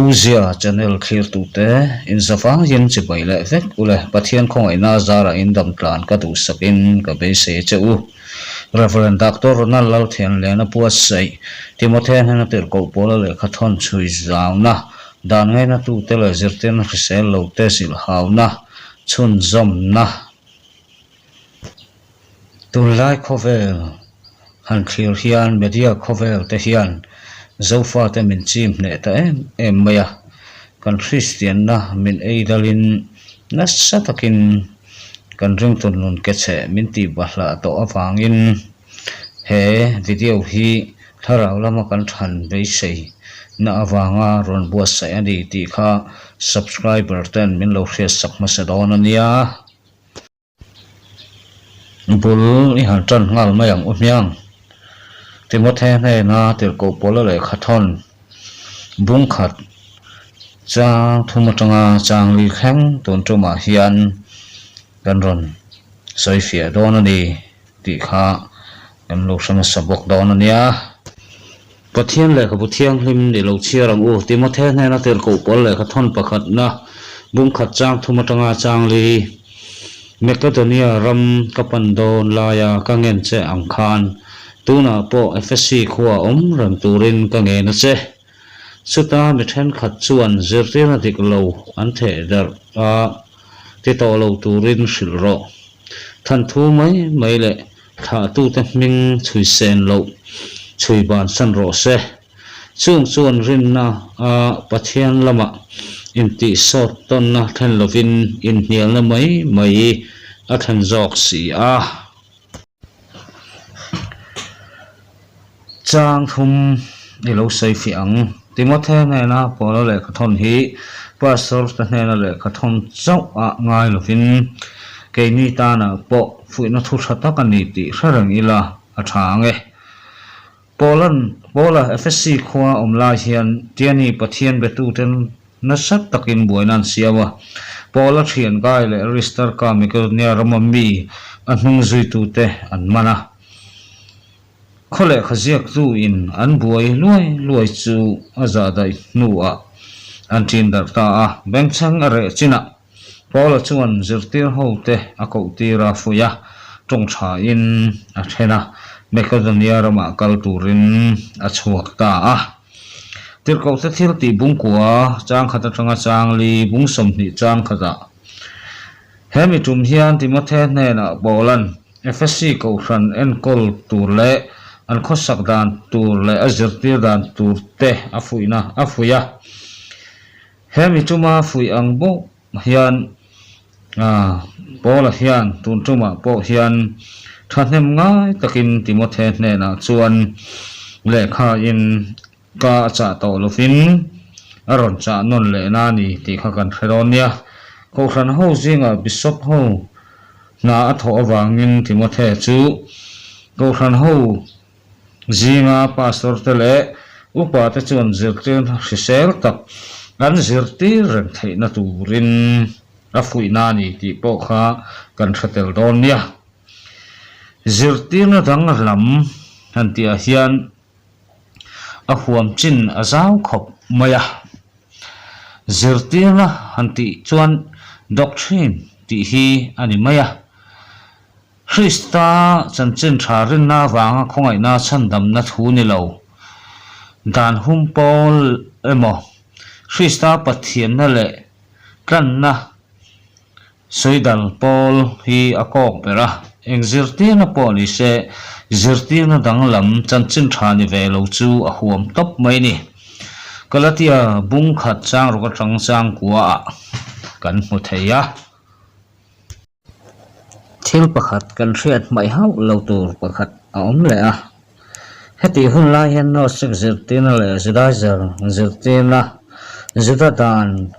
Uzia channel thlirtute in zavangin chibai leh vek ule Pathian khawngaihna zarah in dam tlan ka duhsakin ka beisei che u. Rev. Doctor Ronald Lalthianliana Puatsaih, Timothy hnena tirhkoh pawla lehkha thawn chhui zauna, dan ngainatute leh zirtirna hrisel lote zilhhauna, chhunzawmna. Tunlai khawvel han thlir hian media khawvel te hian Zofate min chim hneh ta em em mai a, kan Kristianna min ei dalin nasa takin kan ringtu nun ke chhe min tih bahlah tawh avangin he video hi thlarau lama kan than beisei na avanga rawn buatsaih a ni tih kha subscriber ten min lo hriatsak hmasa dawn a nia. Bul i han tan nghal mai ang u hmiang. Timothy hnena tirhkoh pawla lehkha thawn bung khat chang thum atanga chang li thleng tun tumah hian kan rawn sawi fiah dawn a ni tih kha kan lo hre hmasa bawk dawn a nia. Pathian lehkhabu thianghlim ni lo chhiar ang u. Timothy hnena tirhkoh pawl lehkha thawn pakhatna bung khat chang thum atanga chang li Makedonia ram ka pan dawn laia ka ngen che ang khan tunah pawh Efesi khua awm reng turin ka ngen a che. Chuta mi thenkhat chuan zirtirna dik lo an theh darh a ti tawh lo turin hrilh rawh. Thanthu mai mai leh Thlahtute hming chhui sen loh chhui bansan rawh se. Chung chuan rinna a Pathian lamah intihsawt tawnna thlen lovin inhnialna mai mai a thlen zawk si a. Chang thum i lo sawi fiah ang. Timothy hnena Paula lehkha thawn hi Pastor te hnena lehkha thawn chauh ah ngai lovin keini tanah pawh fuihna thu tha tak a ni tih hre reng ila a tha ang e. Paula'n Paula Efesi khua awm lai hian Tiani Pathian betuten nasa takin buaina an siam a. Paula thian Gai leh Aristarka Makedonia rama mi a hnung zuitute an man a. Khaw lehkha ziaktu in an buai luai luai chu a zah daih hnuah an ṭin darh ta a, bengchheng a reh chinah Paula chuan zirtir ho te a koh tir a fuih a, ṭawng ṭha in a then a, Makedonia ramah kal turin a chhuak ta a. Tirhkohte thil tih bungkua chang khat aṭanga chang li bung 20 chang khatah he mi ṭum hian Timothy hnenah Paula'n Efesi kohhran enkawl tur leh an khawsak dan tur leh a zirtir dan tur te a fuihna a fuih a. He mi tuma fuih ang bawk hian Paula hian tun tumah pawh hian thahnem ngai takin Timothy hnenah chuan lehkha in ka a chah tawh lovin a rawn chah nawn leh na a ni tih kha kan hre dawn nia. Kohhran ho zingah Bishop ho hna a thawh avangin Timothy chu Kohhran ho zinga Pastor te leh upa te chuan zirtir hrisel tak an zirtir reng theihna turin a fuihna a ni tih pawh kha kan hre tel dawn nia. Zirtirna dang lam han tihah hian A huam chin a zau khawp mai a. Zirtirna han tih chuan doctrine tih hi a ni mai a. Krista chanchin tha rinna avanga khawngaihna chhandamna thu ni lo, dan hum pawl emaw, Krista Pathianna leh tlanna Sawi dal pawl hi a kawk ber a, eng zirtirna pawh ni se, zirtirna danglam chanchin tha ni ve lo chu a huam tawp mai ni. Galatia bung khat chang rawk atang chang kua ah kan hmu thei a. Thil pakhat kan hriat hmaih hauh lo tur pakhat a awm leh a. Hetih hun lai hian Gnostic zirtirna leh Judaizer zirtirna, Juda dan,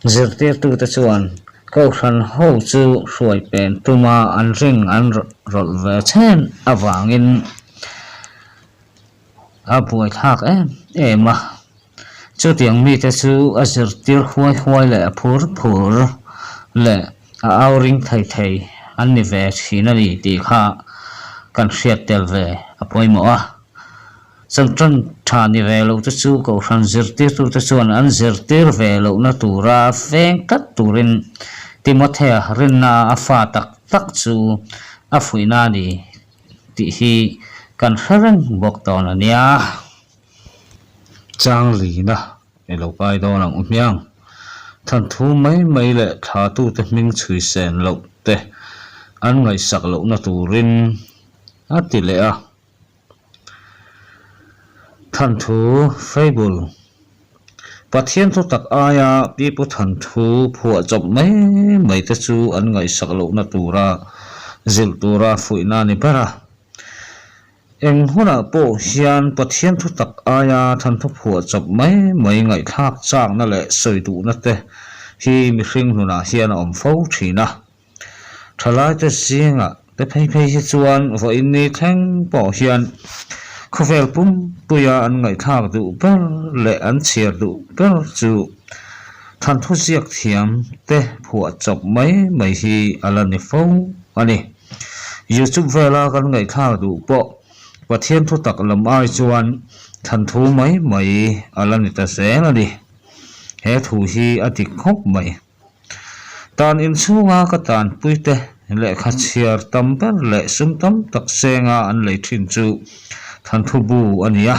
Zirtirtute chuan Kohhran ho chu hruai pen tuma an ring an rawlh ve chhen avangin a buaithlak em em a. Chutiang mite chu a zirtir huai huai leh a phur phur leh a au ring thei thei an ni ve thin a ni tih kha kan hriat tel ve a pawimawh a. Chantan tha ni ve lo te chu Kohhran zirtirtute chuan an zirtir ve lohna tura feng tlat turin Timothea rinna a fa tak tak chu a fuihna a ni tih hi kan hre reng bawk dawn a nia. Changlina i lo kai dawn ang u hmiang. Thanthu mai mai leh thlatute hming chhui sen loh te an ngaihsak lohna turin a ti leh a. Thanthu Fable Pathian thu tak aia pipu thanthu phuah chawp mai mai te chu an ngaihsak lohna tura zilh tura fuihna a ni ber a. Eng hunah pawh hian Pathian thu tak aia thanthu phuah chawp mai mai ngaihthlak chakna leh sawi duhna te hi mihring hnunah hian a awm fo thin a. Thalaite zingah te phei phei hi chuan vawiin ni thleng pawh hian khawvel pumpuia an ngaihthlak duh ber leh an chhiar duh ber chu thanthu ziak thiam te phuah chawp mai mai hi a la ni fo a ni. Youtube vela kan ngaihthlak duh pawh Pathian thu tak lam ai chuan thanthu mai mai a la ni ta zel a ni. He thu hi a dik khawp mai. Tan inchhunga ka tanpuite lehkha chhiar tam ber leh sum tam tak senga an lei thin chu thanthu bu a ni a.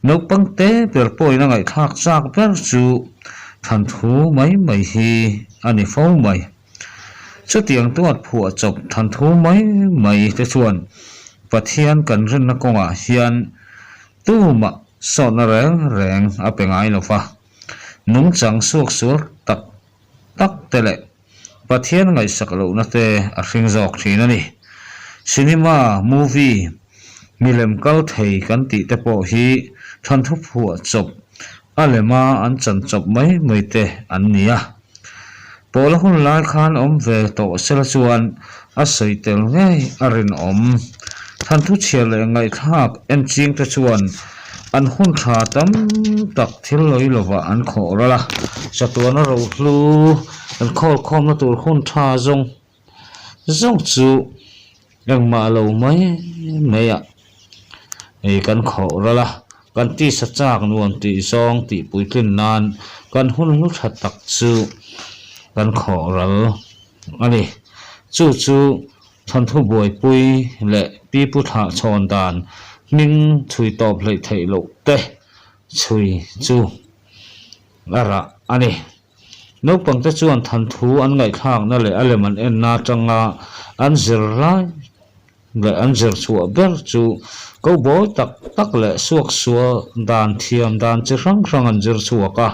Naupang te ber pawhin a ngaihthlak chak ber chu thanthu mai mai hi a ni fo mai. Chutiang tuat phuah chawp thanthu mai mai te chuan Pathian kan rinna kawngah hian tumah sawtna reng reng a pe ngai lo va. Nungchang suaksual tak tak te leh Pathian ngaihsak lohna te a hring zawk thin a ni. Cinema, movie, milem kal thei kan tih te pawh hi thanthu phuah chawp, a lema an chan chawp mai mai te an ni a. Pawla hun lai khan awm ve tawh sela chuan a sawi tel ngei a rinawm. Thanthu chhiar leh ngaihthlak enching te chuan an hun tha tam tak thil lawi lovah an khawh ral a, chatuana rohlu an khawl khawmna tur hun tha zawng zawng chu engmah lo mai mai ah ei kan khawh ral a, kan tisa chak nuam tih zawng tih puitlin nan kan hun hlu tha tak chu kan khawh ral a ni. Chu chu thawnthu buaipui leh pipu thlah chhawn dan hming chhui tawp hleih theih loh te chhui chu a rah a ni. Naupangte chuan thanthu an ngaihthlakna leh a lem an enna atanga an zir lai leh an zir chhuah ber chu ko bawi tak tak leh suaksual dan thiam dan chi hrang hrang an zir chhuak a.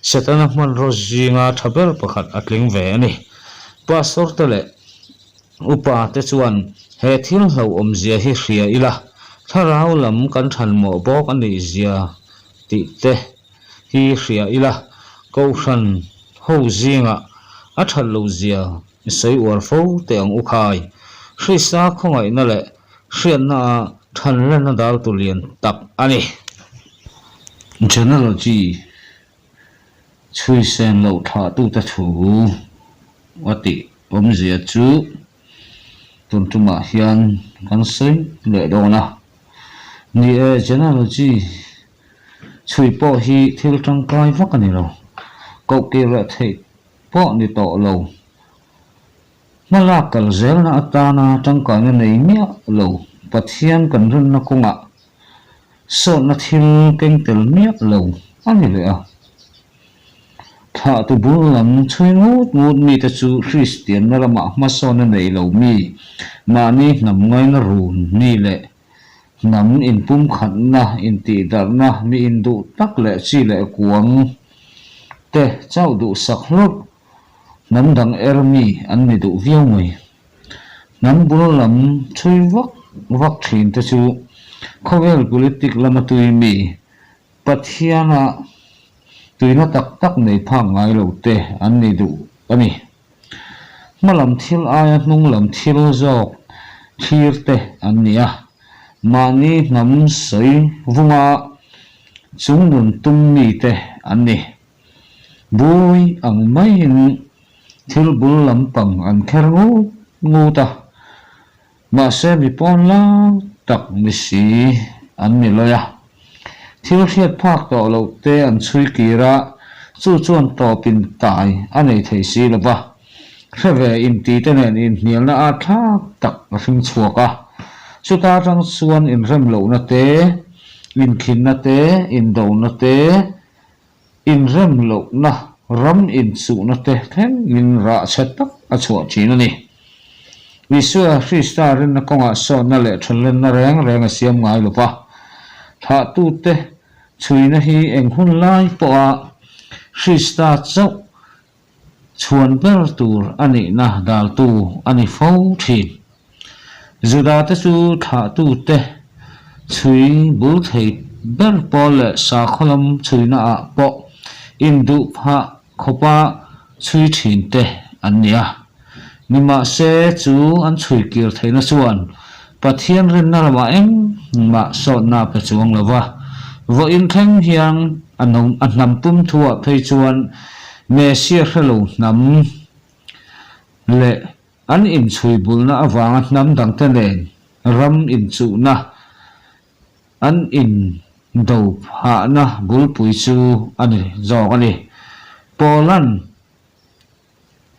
Setana hmanraw zinga tha ber pakhat a tling ve a ni. Pastor te leh upa te chuan he thil hlauhawmzia hi hria ila, thlarau lam kan thanmawh bawk a nih zia tih te hi hria ila, Kohhran ho zingah a that loh zia i sawi uar fo teh ang u khai. Hrisa khawngaihna leh hriatna a thanlenna daltu lian tak a ni. Genealogy chhui sen loh thlahtute thu a tih awmzia chu tun tumah hian kan sawi leh dawn a. Ni e, genealogy Chhui pawh hi thil tangkai vak a ni lo. Kohkir leh theih pawh ni tawh lo. Hmalak kal zelna atana tangkaina nei miah lo Pathian kan rinna kawngah sawtna thil keng tel miah lo a ni leh a. Thlahtu bul lam chhui ngut ngut mite chu Kristianna lamah hmasawnna nei lo mi, mahni hnam ngaina run mi leh Hnam inpumkhatna, intihdarhna, mi induh tak leh chi leh kuang te chauh duhsak hlawrh hnam dang er mi an ni duh viau mai. Hnam bul lam chhui vak vak thin te chu khawvel politic lama tui mi Pathiana tuina tak tak nei phak ngai lo te an ni duh a ni. Hma lam thil aia hnung lam thil zawk thlir te an ni a, mahni hnam sawi vunga chung nun tum mi te an ni. Bui ang maiin thil bul lampang an kher ngut ngut a, mahse mi pawn lau tak ni si. an ni lawi a. Thil hriat phak tawh loh te an chhui kir a, chu chuan tawpin tai a nei thei si lo va. Hre ve inti te nen inhnialna a thlak tak a hring chhuak a. Chuta atang chuan inrem lohna te, inkhinna te, indona te, inrem lohna ram inchuhna te thlengin rah chhe tak a chhuah thin a ni. Isua Krista rinna kawngah sawnna leh thawnlenna reng reng a siam ngai lo va. Thlahtute chhuina hi eng hun lai pawha Krista chauh chhuan ber tur a nihna daltu a ni fo thin. Judate chu thlahtute chhui bul thei ber pawl leh sakhaw lam chhuinaah pawh induh phah khawpa chhui thinte an ni a. Nimahse chu an chhui kir theihna chuan Pathian rinna ramah engmah sawtna pe chuang lo va. Vawiin thleng hian a hnam pum thuah phei chuan Messia hrelo hnam leh an inchhui bulna avanga hnam dangte nen ram inchuhna an indo phahna bulpui chu a ni zawk a ni. Paula'n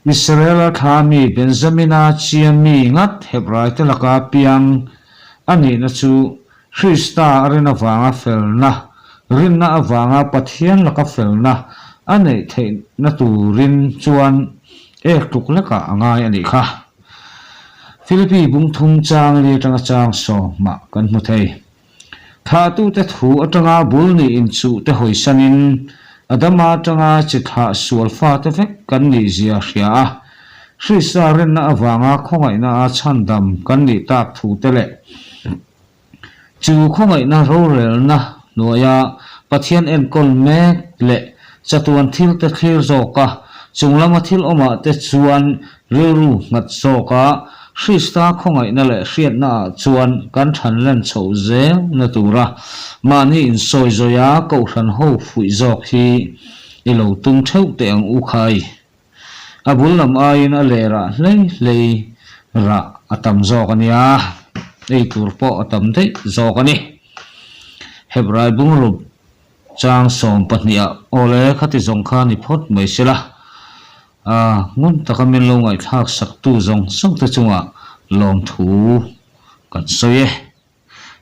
Israela thla mi Benjamina chia mi ngat Hebraite laka piang a nihna chu Krista a rin avanga felna, rinna avanga Pathian laka felna a neih theihna turin chuan ek tluk lekah a ngai a nih kha. Philippi bungthum chang li atanga chang sawmah kan hmu thei. Thlahtute thu atanga bul nih inchuh te hawisanin Adama atanga chi thlah sual fate vek kan nih zia hria a, Krista rinna avanga khawngaihna a chhandam kan nih tak thu te leh chu khawngaihna rorelna hnuaia Pathian enkawl mek leh chatuan thil te thlir zawk a, chunglama thil awmah te chuan Rilru nghat zawka Krista khawngaihna leh hriatnaah chuan kan thanlen chhoh zel na tura mahni insawi zawia kohhran ho fuih zawk hi i lo tum theuh teh ang u khai. A bul lam aiin a lerah hlei hlei rah a tam zawk a nia, ei tur pawh a tam daih zawk a ni. Hebrai bungruk chang 12ah awle khati zawng kha ni phawt mai sela. A ngun taka min lo ngaihthlak saktu zawng zawng te chungah lawmthu kan sawi e.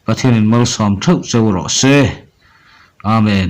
Pathianin malsawm theuh cheu rawh se. Amen.